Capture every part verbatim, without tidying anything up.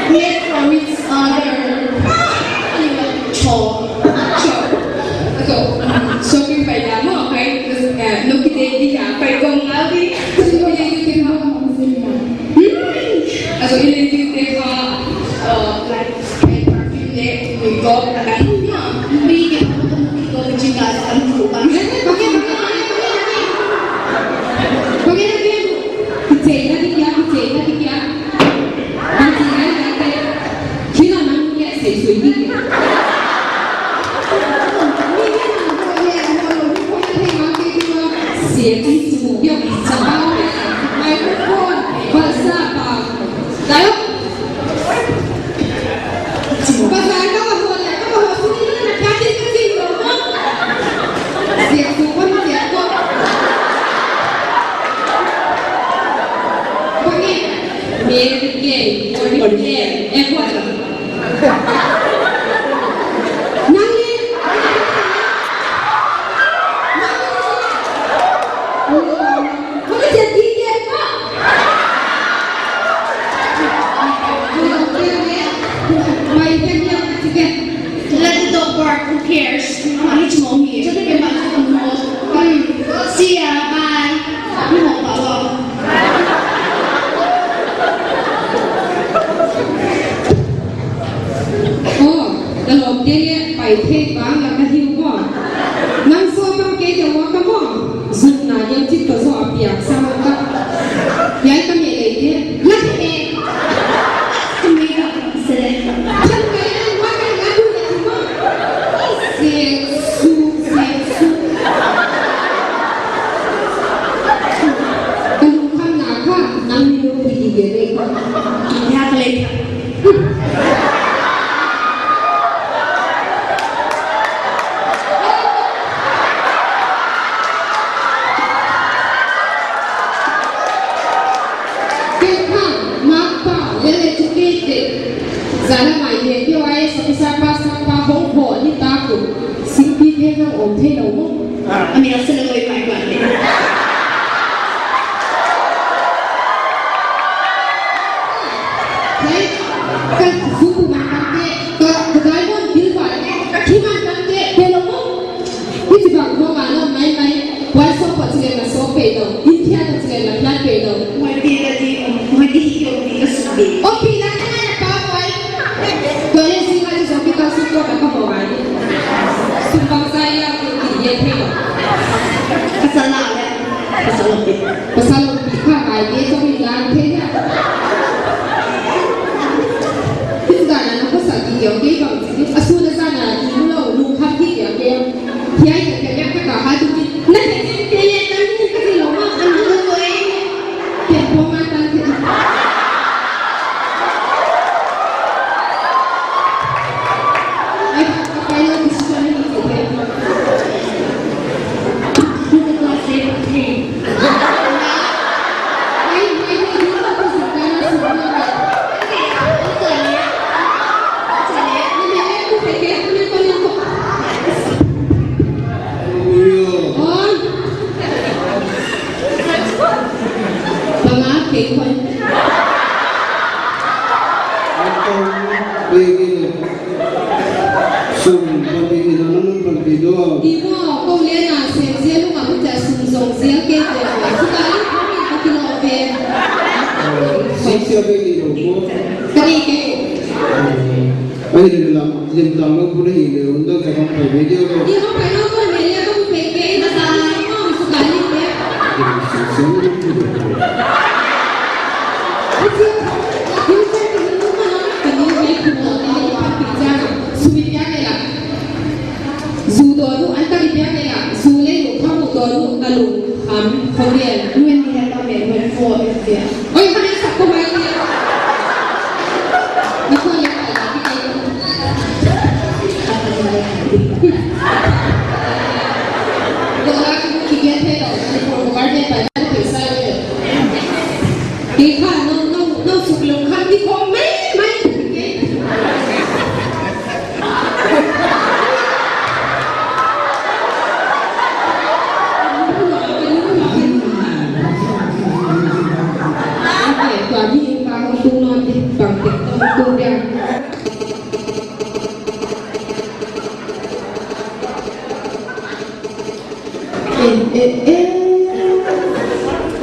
Yet from its other. Anyway, sure. Sure. So, um, shopping pai dah maw, pai, eh, no kite di ya, pai kong ngal di. So, kite di kite maw, kong sini ya. Hmm. Also, i lei di te ha, uh, like, perfume le, makeup, akan, ya. Beli ke, apa tu, makeup, jingga, akan, bukan. Pakai, pakai, pakai, pakai. Pakai, pakai. Kite, nanti ya, kite, nanti ya. Mary Kay, Mary Kay, eh, kuat lah. Nang ni. Kau jadi dia kau. Mai dia dia tiket. Let the dog bark, who cares? Mama, it's mommy. Jadi dia masuk ke mall. Hmm. See ya, bye. Aku mau bawa. Oh, ka lawmte leh pai thei vang la ka hi uh maw. Nang sawm bang kei deuh a ka maw. Zumna deuh chik tawh zaw a piak sa mah ka. Hiai ka meh lei te. La he. Ka meh ka se. Chan kai an wa kai la bu le ti maw. Se su, se su. Ka lungkhamna kha, nang ni lungkhi di ve ve kha. Ya ka lei. Kei kha, makpa, well educated. Zan a mai leh, P O I S officer, pastor pa, hong ho, ni ta ku. Singpi te nang om thei lou maw. A mi a sila loi mai kuan te. Hei, ka zubu man kan te, ka, ka diamond bil kuan te, ka khi man kan te, pe lou maw. Hichibang khong a lou mai mai, wal sawp pah chileh na sawp pe lou, India toh chileh na plat pe lou. Mai pe ka di, mai di hi yo mi ka suk di. O pi la na na pa wai. Tua leh zinga chu zombie ka suk ko ka ka mo ngai. Sum bang sa ya ki ki ye thei. Ka sa la le. Ka sa la pi. Ka sa la pi kha ngai ye zombie la thei ya. Kin da na ko sa ki yo ke bang si. A su na sa na i mu lo lu kha ki ya ke. Hiai ka ke ya ka ka ha tu ki. Na ke ke ke ye na ni ka ti lo ma. An lo lo e. Ke pom a tan ke. Banga kei khoi. Antong begin. Sum pati ina nang pati do. Ibo ko le na sem zel lu ma buta sum zong zel ke de. Suka li kami ka kilo pe. Six ya begin ko. Kari ke. Ai le lam, lim tang lo pura hi le, unda ka bang pai video lo. Ni ho pai lo ko me le ko pe ke, na sa, ko su ka li ke. Ai si, ni sa ni lu ma, ka ni le ko, ni pa pi ja, sumi pia ke la. Zu donu, an ta ni pia ke la, zu le lu, kha mu donu, ka lu, am, ko le. Nuen ni ha ta me, nuen fo, e pia. Oi, kami sa ko mai ni. Ni ko le ka la ki ke. Dola ki ki ke the lo.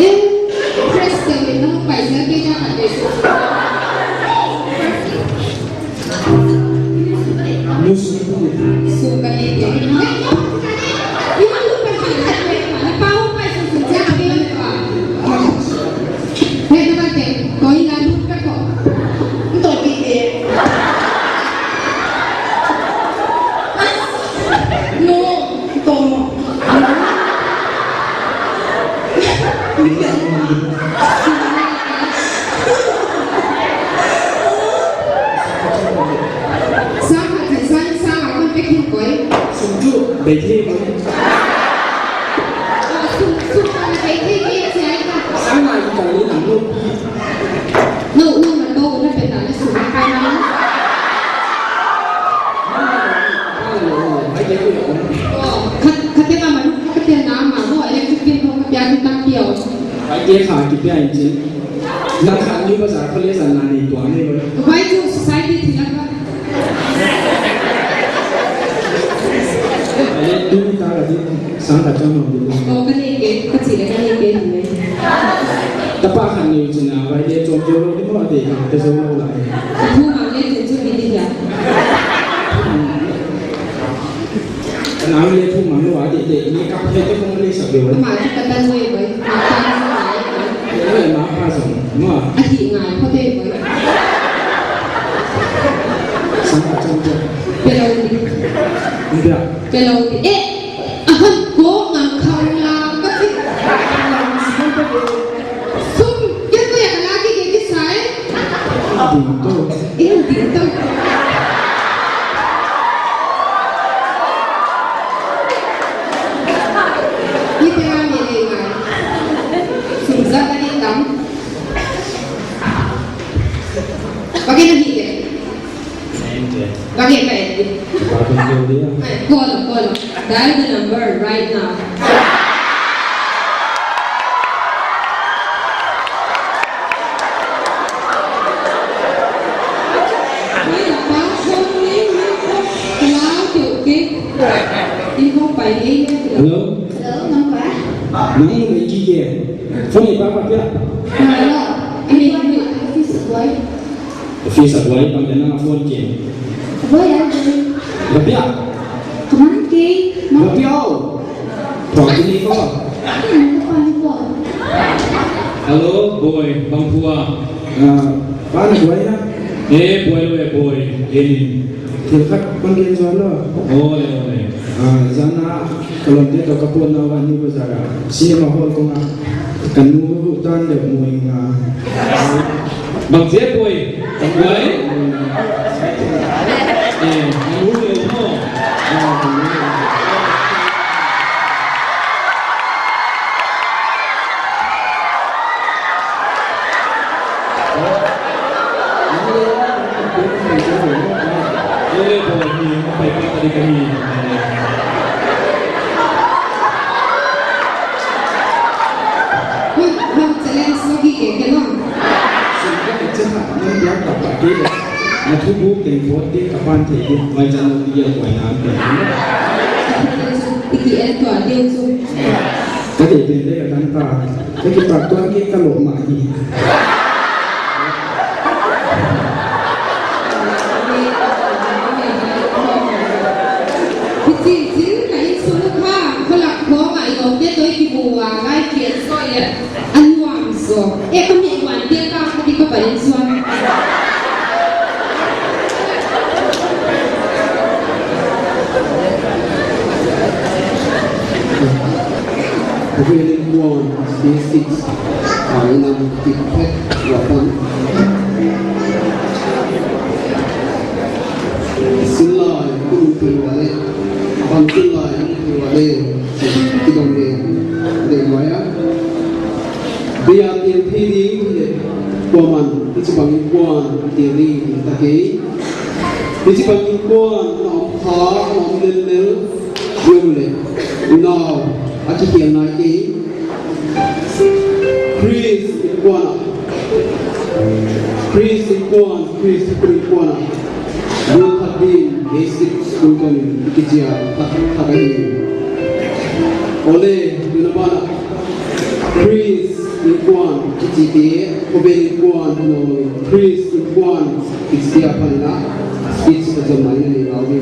Eh, President, nang paisa ke na ate su. Musu. Su ka ni ke. Iwan lu pa ka na pa paisa su ja ke pa. Hei, na te, koi na lu pa ko. Nto di ke. No, tomo. Sang khat, sang, sang a kon pe khin koi. Sum chu, bei thei koi. Oh, sum, sum a na bei thei koi, chiai ka. Sang a i ka ni na no pi. No, no, na to, na pe na, na sum a kai na. Oh, khat, khat te ma ma, khat te na ma, no, electric bill ko ka pia ki tam pia. Ai, te kha ki pia in chin. Na kha ni ba za ko le za na ni tua ni ba. Why do society thilak ba? Ale tu ni ta ka di sang ka chang ma di. Oh, ka ni ke, ka chi le ka ni ke ni. Tapa khan ni chin a, wai de chom jo lo ni mo de, ka zo lo la. Thu mang le chun chu bi di ya. Nang le thu mang lo a de de, ni ka he te kong le sa be wa. Ma chu ka tan we bai. Le ma pa song, ma. A hi ngai ko te bai. Sang ka chang ja. Pe lo di. Ndia. Pe lo di. Eh, a han ko ngang khau la ka ti. Sum, ke ko ya la ki ke ki sai. Ding to. Eh, ding to. Ni te la ni le ngai. Sum za ka ni tam. Bagi na hi le. Bagi ka e. Bagi ka e. Call, call. Dial the number right now. Hello? Hello, number. Nang mai ki ke. Phone i pa pa pia. Hello. Ini office boy. Office a buai pang dena phone ke. Buai a buai. Bapia. Kaman ke. Bapia o. Phone ke ni ko. Hello, boy, bang pua. Ah, pa na buai na. Eh, buai lo, eh, boy. Eh, ni. Thil khat kon gen zual lo. Ole, ole. Ah, zan a, ka lawmte toh ka pawtna uah New Bazar a cinema hall kong a ka nu ka hu tan deuh muin a. Bang ziak boy? Boy? Eh, ka nu leh maw. Ah, ka nu leh. Hon, hon challenge lagi ke ke no. Sum ka ke chana, nan dia ka pa ke. Na thu bu ke bo te ka pan te ke, mai chana dia ko na ke. Iki en to a dia su. Ka te te le ka tan ta. Ka kipak tuan ke ka lawm mah hi. Hichi, hichi, ka insung kha, kholak khong a i lawmte toh i kimu a, ngai kian soi e. A nuam zaw. E ka mi wan dia ka, ka di ka pa in suan. Ka hih leh kuan, C six, a, i nam tip phet, wa pan. Sinlai, kun pil wa le, pan sinlai, kun pil wa le, kidong le, le wa ya. Bia tiang thei ding hi leh, kuaman, hichibang in kuan, tiang ding, ta kei. Hichibang in kuan, na om kha, na om lel lel, yom le. Now, a kikhial nai kei. Chris in kuan a. Chris in kuan, Chris in kuan a. Yom khat din, basic school kon in, kichia, khat, khat a hi. Ole, Chris Inkuan kichi te, Obed Inkuan, no, Chris Inkuan kichi te apan na, speech a zom mai na ni lau ni.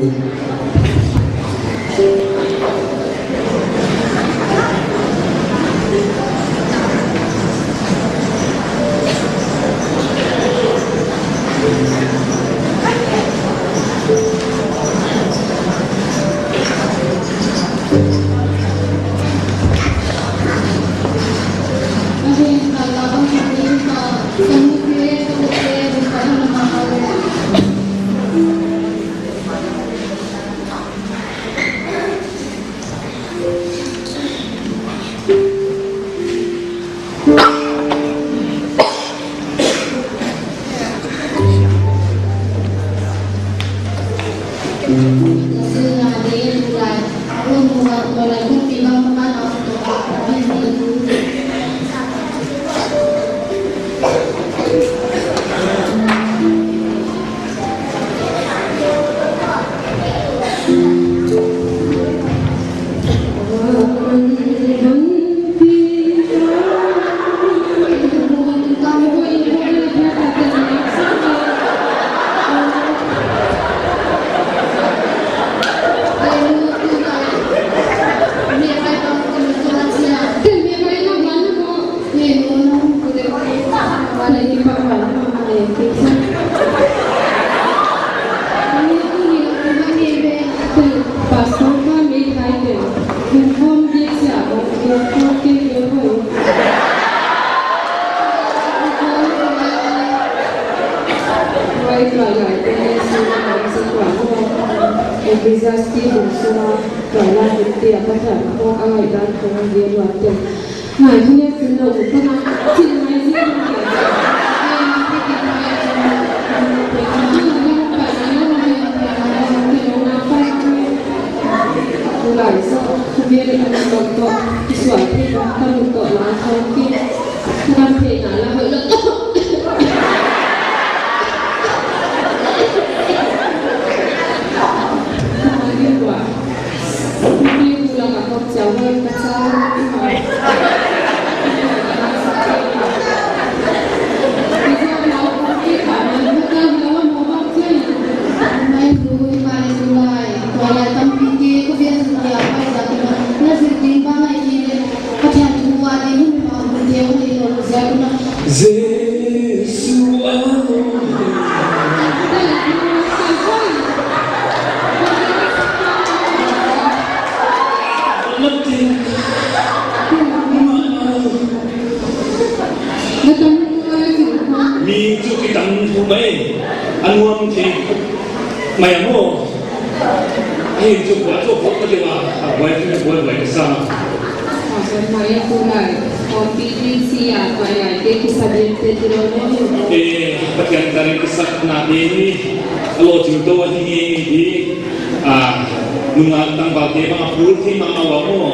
Jesu a. Mi chu kitam thou mai, a nuam thei mai a maw. Ahi chu kua chu kua ka deuh a, a buai chu buai buai ka sa. Mai tulai, kong pi pi si a, mai ai te ki sa bien te ti lo no. Eh, Pathian tarin kisakna te ni, a lo chu to hi ni di. Ah, nungak tangval te bang a pul thei mahmah ua maw.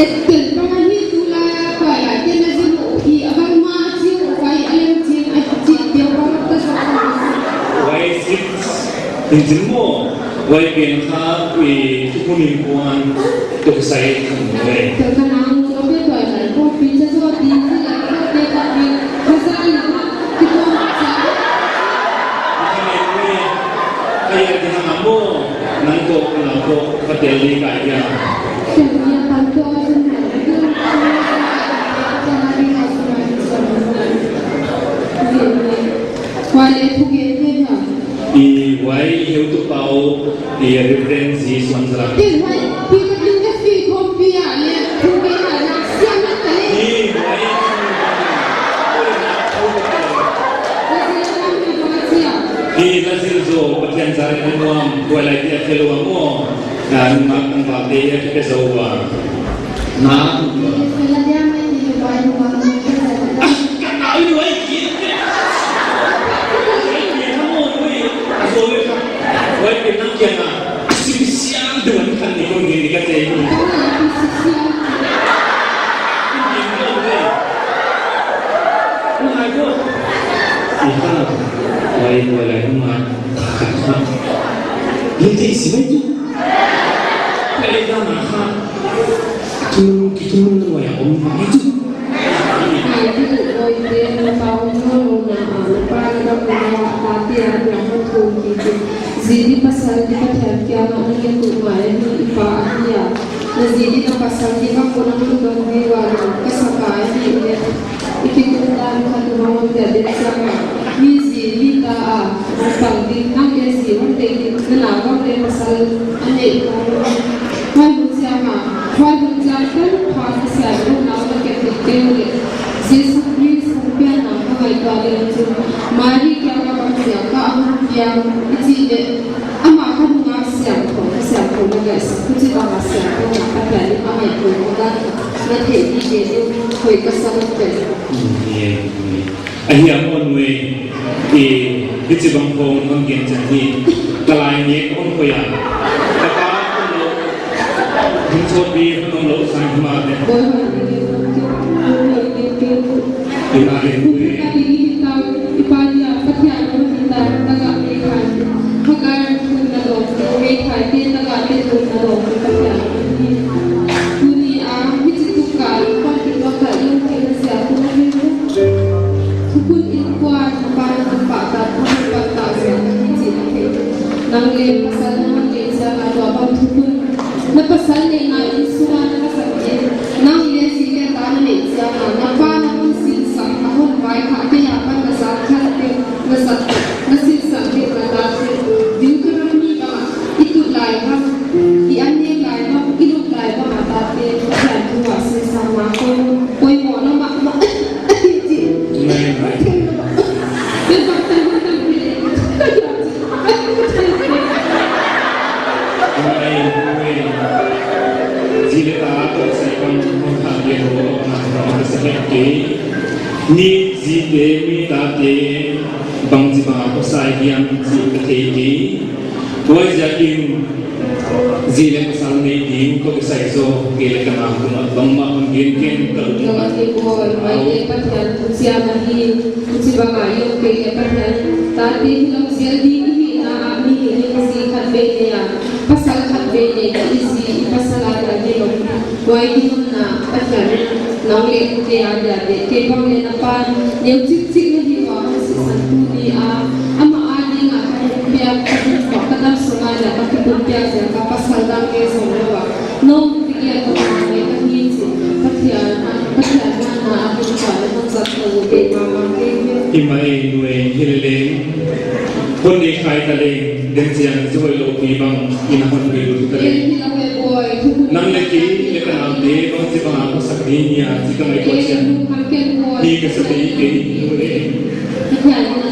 Etel bang ahi tulai a, kua lai te na zin u hi, a bang ma a chiu u kai a lem chin a chi te bang ta sa. Wai sip, in chin maw, wai pen kha, ui, tu kun in kuan, tu sai thang wai. Tel ka nang, tu pe kua lai, ko pi cha so ti si lai, ko te ka pi, ka sa lai, ki ko sa. Ka ne, ka ne, ka ya di hang maw. Nang toh, nang toh, ka tel di ka ya. I wai heutupa, i Reverend Zi Suan Zara. I wai, i wai. Hi na zil zo, Pathian zar in a nuam, tuailai te a fel ua maw, na nungak tangval te a kipe zo ua. Na. Ai, ai, ki. Ai, ki, come on, wait. A zo le ka. Wai pe nang kia na. Sipisial duan kan ni ko ni ka te ni. Iha, wai, wai lai ma. Ni te si mai tu. Kale da na ha. Kitum, kitum na wai. Ngai ding uh, boite, na pa hon nollouhna ah na pa na damlouhna ah tate a dia hon thum kik in. Zi di pasal di Pathian kiangah na ngen uh ngai ahi, i pa ahi a. Na zi di na pasal di bang kon a hon dong di ua, ka sa ka ahi leh, i kikum dan khat uh hong om dia den chiang a, mi zi mi ta a hong pang ding, nang leh zi hon deih ding, na nau bang leh pasal a neih kha. Huai hun chiang a, huai hun chiang tan pha ka siangthou nau na kep dik teng leh, Jesu Khrist hong pianna ka ngaihtuah leh chin, Mari kiangah bang ziak a hon piang i chih leh, amah ka nunga siangthou, ka siangthou na ngaihsak, huchibang a siangthou na ka pian in a ngaihtuah dan na theih ding leh, hoih ka sa lou pen. Ahi a, maw Nuai, i, hichibang khong hon gen chiang hi, ka lai ngek hon koih a. Ka pa hon lou, hon sawtpi hon lou sang hi mah leh. Hi mah leh Nuai. I pa dia, Pathian hon hita, tagah mei khai. Hagar tunna dong, mei khai te, tagah te tunna dong, Pathian. Tuni a, hichi tuk kal, pan ki tua kal, yung kina sia, kuna hei. Thukun in kuan, pan, pan, pa, ta, pan, pa, ta, sia, hichi, hichi. Nang leh pasal na hon leh sia, na tua bang thukun. Na pasal neihna in suna na ka sak in. Nang leh zi leh ta na neih chiang a, na pa na hon sinsak, na hon vaikhak te apan na zat khat te, na zat, na sinsak te na ta te. Deuteronomy bang a, i tut lai bang, i an nek lai bang, i lup lai bang a ta te, Pathian thu a sinsak na ko, poimoh na mahmah. Amen. Zi leh ta toh kisai bang hon kha leh ho na ka sa kei. Ni zi te mi ta te bangchi bang a kisai hiam chih ka thei kei. Huaiziakin zi leh pasal nei ding toh kisai zaw kei leh ka nau tungah bangmah hon gen ken ka lungtang. Ka lungtang, Pathian thu chiam ahi, huchibang a i om kei leh Pathian, tate hilou zel ding i hihna ah mihing in zi khat vei nei a, pasal khat vei nei a, i zi i pasal a dia hilou. Huai hi nunna Pathian in nang leh kei a dia te, kei bang leh na pan neu chikchik na hi ua, hon sisan tuni a, amah a ding a ka hon piak, ka hon piak, ka dam sung a dia ka kipum piak dia ka pasal dang leh zong lou a. Nong ti kia ko ma ngai ka hi chi, Pathian, Pathian na na a kun cha leh hon zat lou te ma ma ke. Hi mai Nuai, hi leh leng. Hon nei khai ta leng, den chiang chu hoihlou pi bang, i na hon hoih lut ta leng. Nang leh kei leh ka naute, bangchi bang a kosak ding hia, chi ka ngaihtuah chiang. Hi ka sa te kei, Nuai.